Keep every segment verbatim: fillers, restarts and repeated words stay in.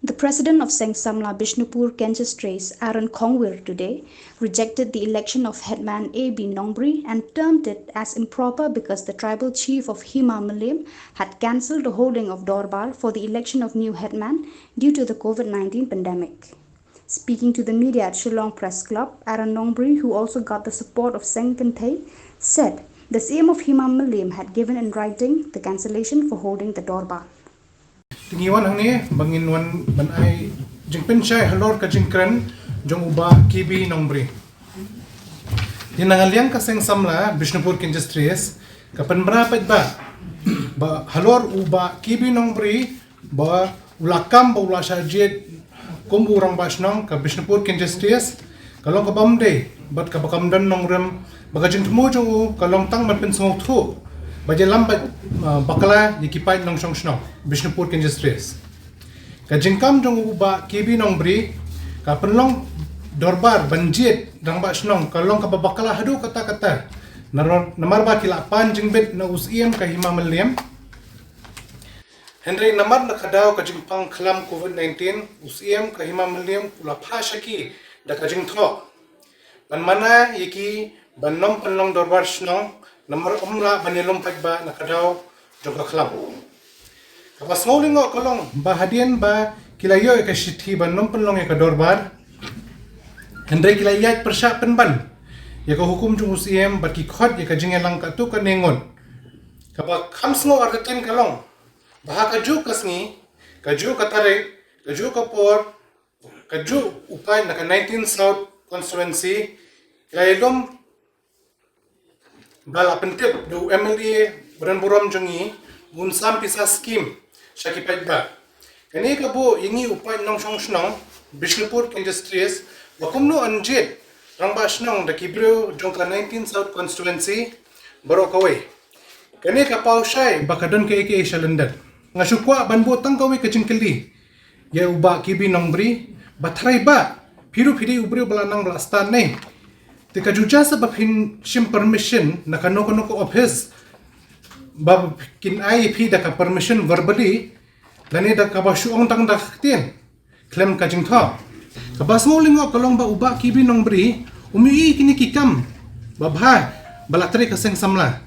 The president of Seng Samla Bishnupur Kenches Trace, Aaron Khongwir, today rejected the election of headman A B Nongbri and termed it as improper because the tribal chief of Hima Mylliem had cancelled the holding of Dorbar for the election of new headman due to the COVID nineteen pandemic. Speaking to the media at Shillong Press Club, Aaron Nongbri, who also got the support of Seng Kynthei, said the C M of Hima Mylliem had given in writing the cancellation for holding the Dorbar. Te ngi wan hangne ba ngin wan ban ai jingpynshai halor ka jingkren jong u Bah K B Nongbri. Te na ka liang ka Seng Samla Bishnupur Kenches Trace ka pynbna paidbah ba halor u Bah K B Nongbri ba u la kam ba u la shah jied kum u rangbah shnong ka Bishnupur Kenches Trace ka long kaba ym dei bad kaba kam don nongrim, ba ka jingthmu jong u ka long tang ban pynsngewthuh ba ïalam bad bakla ïa ki paid nongshong shnong Bishnupur Kenches Trace. Ka jingkam jong u Bah K B Nongbri ka pynlong dorbar ban jied rangbah shnong ka long kaba bakla haduh katta katta, namar ba ki la pan jingbit na u Syiem ka Hima Mylliem. Hynrei namar na ka daw ka jingpang khlam COVID nineteen, u Syiem ka Hima Mylliem u la phah sha ki da ka jingthoh ban mana ïa ki ban ym pynlong dorbar shnong, namar ym lah ban ïalum paidbah na ka daw jong ka khlam. Kaba sngew lyngngoh ka long ba hadien ba ki la ïoh ïa ka shithi ban ym pynlong ïa ka dorbar, hynrei ki la ïaid pyrshah pynban ïa ka hukum jong u Syiem bad ki khot ïa ka jingïalang katto katne ngut. Kaba kham sngew artatien ka long ba ha kajuh ka sngi, kajuh ka tarik, kajuh ka por, kajuh u paid na ka nineteen South Constituency ki la ïalum ba la pyntip da u MLA ba donburom jong ngi, u Unsam Pisa Skim, sha ki paidbah. Kane ka buh ïa ngi u paid nongshong shnong Bishnupur Kenches Trace ba kumno yn jied rangbah shnong da ki briew jong ka nineteen South Constituency baroh kawei. Kane ka paw shai ba ka don kaei kaei sha lyndet. Nga shu kwah ban buh tang kawei ka jingkylli ïa u Bah K B Nongbri, ba tharai ba phi ruh phi dei u briew ba la nang ba la stad ne, te ka ju jia sa ba phin shim permission na kano kano ka office ba kin ai ïa phi da ka permission verbally lane da kaba shu ong tang da ka ktien khlem ka jingthoh? Kaba sngew lyngngoh ka long ba u Bah K B Nongbri um ïohi kine ki kam ba bha ba la trei ka Seng Samla.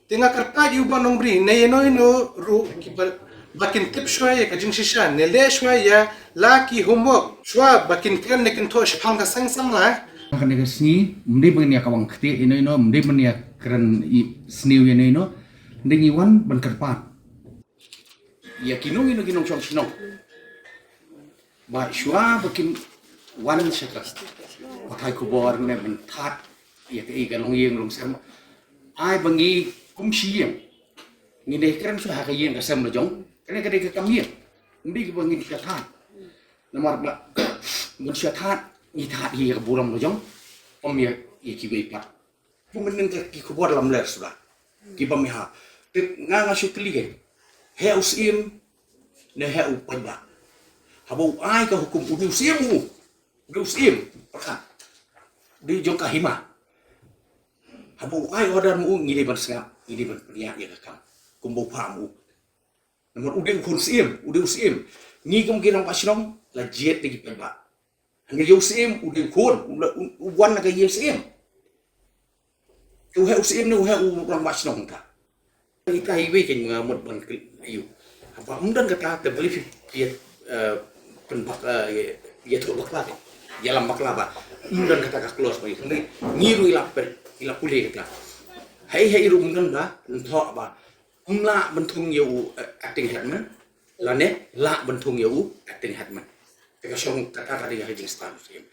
Te nga kyrpad ïa u Bah Nongbri ne ïano ïano ruh kiba, ba kin tip shuwa ïa ka jingshisha ne leh shuwa ïa la ki homework shuwa ba kin kren ne kin thoh shaphang ka Seng Samla. Kane ka sngi ym dei ban ïa kawang ktieh ïano ïano, ym dei ban ïa kren sniew ïano ïano. Ym dei, ngi wan ban kyrpad ïa kino kino ki nongshong shnong ba shuwa ba kin wan sha ka pathai khubor ne ban thad ïa kaei ka longïing longsem, ai ba ngi kum shi ïing ngi dei kren shuwa ha ka ïing ka sem la jong. Kane ka dei ka kam ïing, ym dei ba ngin shuwa thad. Namar ba ban shuwa thad ngi thad ïa ka burom la jong, ym ïa kiwei pat. Kumne ka ki khubor lamler suda kiba me ha. Te nga nga shu kylli, heh u Syiem ne heh u paidbah? Haba u ai ka hukum u dei u Syiem, u dei u Syiem pyrkhat, u dei jong ka hima. Haba u ai order ma u ngi dei ban sngap, ngi dei ban pynïaid ïa ka kam kumba u phah ma u. Namar u dei u khun Syiem, u dei u Syiem. Ngi kum ki rangbah shnong la jied da ki paidbah. Hynrei u Syiem u dei u khun, u wan na ka ïing Syiem. Te u heh u Syiem ne u heh u rangbah shnong ta? Ita iwei kein nga mut ban kylli ïa u. Haba ym don kata te balei phi pynbak ïathuh bakla, ïalam bakla ba ym don kata ka clause ba ïa. Ngi ruh i la pule kata. Hei hei ruh ym don ba nthoh ba ym lah ban thung ïa u acting headman lane lah ban thung ïa u acting headman. Te ka shong kata ka dei ka jingstad u Syiem.